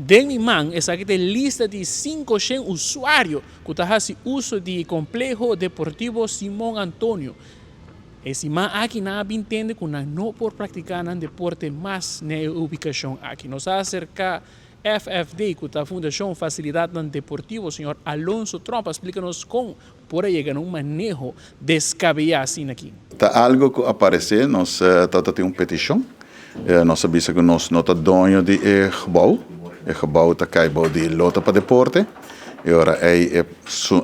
Den mi man esaki ta e lista di 500 usuario ku ta hasi uso di Kompleho Deportivo Simon Antonio. E siman aki nan a bin tende ku nan no por praktiká nan deporte mas na e ubikashon aki. Nos a aserká FFD ku ta Fundashon Fasilidatnan Deportivo, señor Alonso Tromp a splika nos kon por a yega na un maneho deskabeyá asina aki. Ta algo ku a paresé, nos tabata tin un petishon, nos a bisa ku nos no ta doño di e gebou, e gebou ta kai bou di Lota pa Deporte, e ora ei e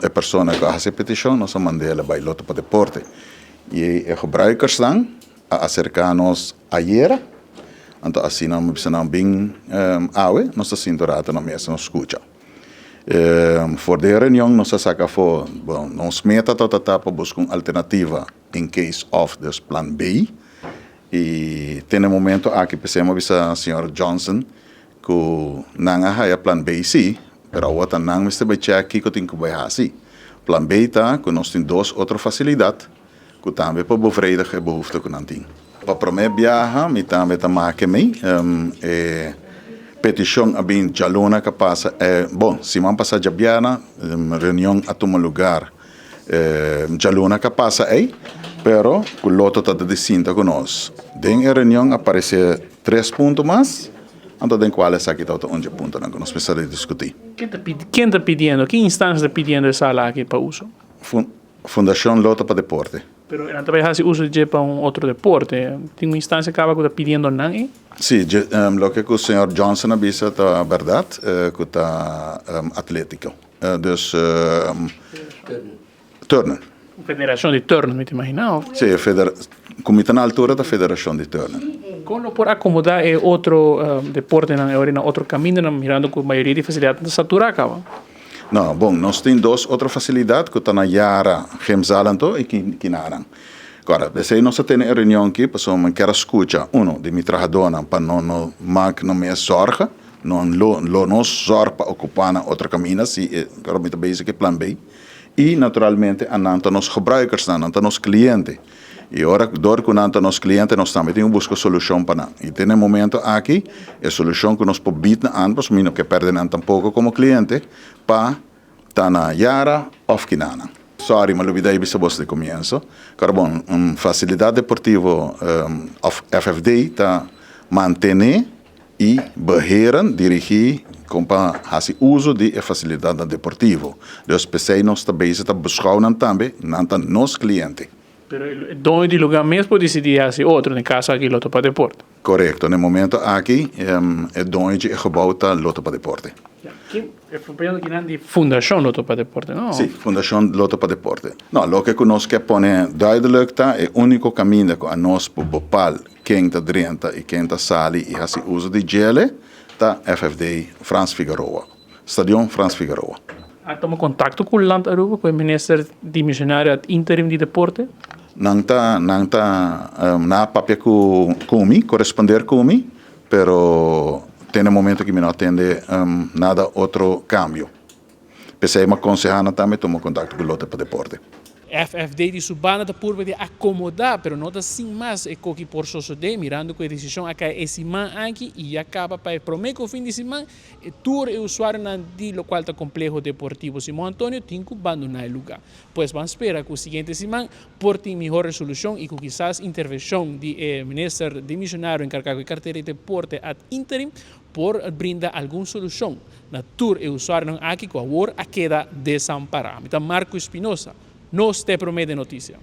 e persona ku a hasi e petishon nos a mand'el a bai Lota pa Deporte. I e gebruikersnan a aserká nos ayera, anto asina mi bisa nan bin awe, nos ta sinta un rato na mesa nos skucha. For di e reunion nos a saka afó, bon, nos meta tabata ta pa buska un alternativa in case of, dus plan B. I te na e momento aki p'esei mi a bisa señor Johnson ku nan a haya plan B sí, pero awor ta nan mester bai chèk kiko tin ku bai hasi. Plan B ta ku nos tin dos otro fasilidat ku tambe por bevredig e behoefte ku nan tin. Pa promé biaha mi tambe ta make mi e petishon a bin djaluna ku a pasa, bon, siman pasá djabièrnè reunion a tuma lugar djaluna ku a pasa ei, pero ku Lotto ta di sinta ku nos. Den e reunion a paresé tres punto mas, anto den kual esaki tabata un dje puntonan ku nos mester a diskutí. Ken ta pidiendo, ki instansia ta pidiendo e sala aki pa uso? Fundashon Lotto pa Deporte. Pero nan ta bai hasi uso di dje pa un otro deporte. Tin un instansia kaba ku ta pidiendo nan ei? Si, loke ku señor Johnson a bisa ta bèrdat, ku ta atlétiko. Dus turnen. Federashon di turnen, mi ta imaginá, òf? Si, ku mi ta na altura ta federashon di turnen. Kon lo por akomodá e otro deportenan e ora na otro kamindanan mirando ku mayoria di fasilidatnan ta saturá kaba? No, bon, nos tin dos otro fasilidat ku ta na Yara, Gemzal anto i Kinaran. Kora, p'esei nos a tene e reunion aki pasobra mi kier a skucha, uno, di mi trahadónan pa no no mak no mes zòrga, no lo lo no zòrg pa okupá nan otro kaminda si e, kora mi ta bezig ku e plan B. I naturalmente a nan ta nos gebruikersnan, nan ta nos kliente. I ora dor ku nan ta nos kliente nos tambe tin ku buska solushon pa nan. I te na e momento aki e solushon ku nos por bid na an, pasobra mi no ke pèrdè nan tampoko komo kliente, pa ta na Yara òf Kinana. Sòri, mi a lubidá i bisa boso di komienso. Kòrda bon, un fasilidat deportivo òf FFD ta mantené i beheren, dirigí, kon pa hasi uso di e fasilidatnan deportivo. Dus p'esei nos ta bezig ta beschouw nan tambe, nan ta nos kliente. Pero e doño di lugar mes por disidí hasi otro, den kaso aki Lotto pa Deporte. Korekto, na e momento aki e doño di e gebou ta Lotto pa Deporte. E papel aki nan di Fundashon Lotto pa Deporte, no? Sí, Fundashon Lotto pa Deporte. No, loke ku nos ke pone duidelijk ta e úniko kaminda ku anos por bepal ken ta drenta i ken ta sali i hasi uso di djele ta FFD Frans Figaroa, Stadion Frans Figaroa. A tuma kontakto ku Land Aruba, ku e minister dimisionario ad interim di deporte? Nan ta, nan ta, nan a papia ku ku mi, koresponder ku mi, pero te na e momento ku mi no a tende nada otro kambio. P'esei mi a konsehá nan tambe tuma kontakto ku Lote pa Deporte. FFD di su banda ta purba di akomodá, pero no ta sin mas e koki por sosodé, mirando ku e desishon a kai e siman aki i ya kaba pa e promé ku fin di siman, e tur e usuarionan di lokual ta Kompleho Deportivo Simon Antonio tin ku bandoná e lugá. Pues ban spera ku siguiente siman por tin mihó resolushon i ku kisas intervenshon di e minister dimisionario enkargá ku e kartera di deporte ad interim por brinda algun solushon na tur e usuarionan aki ku awor a keda desampará. Mi ta Marco Espinosa, nos ta e promé den notisia.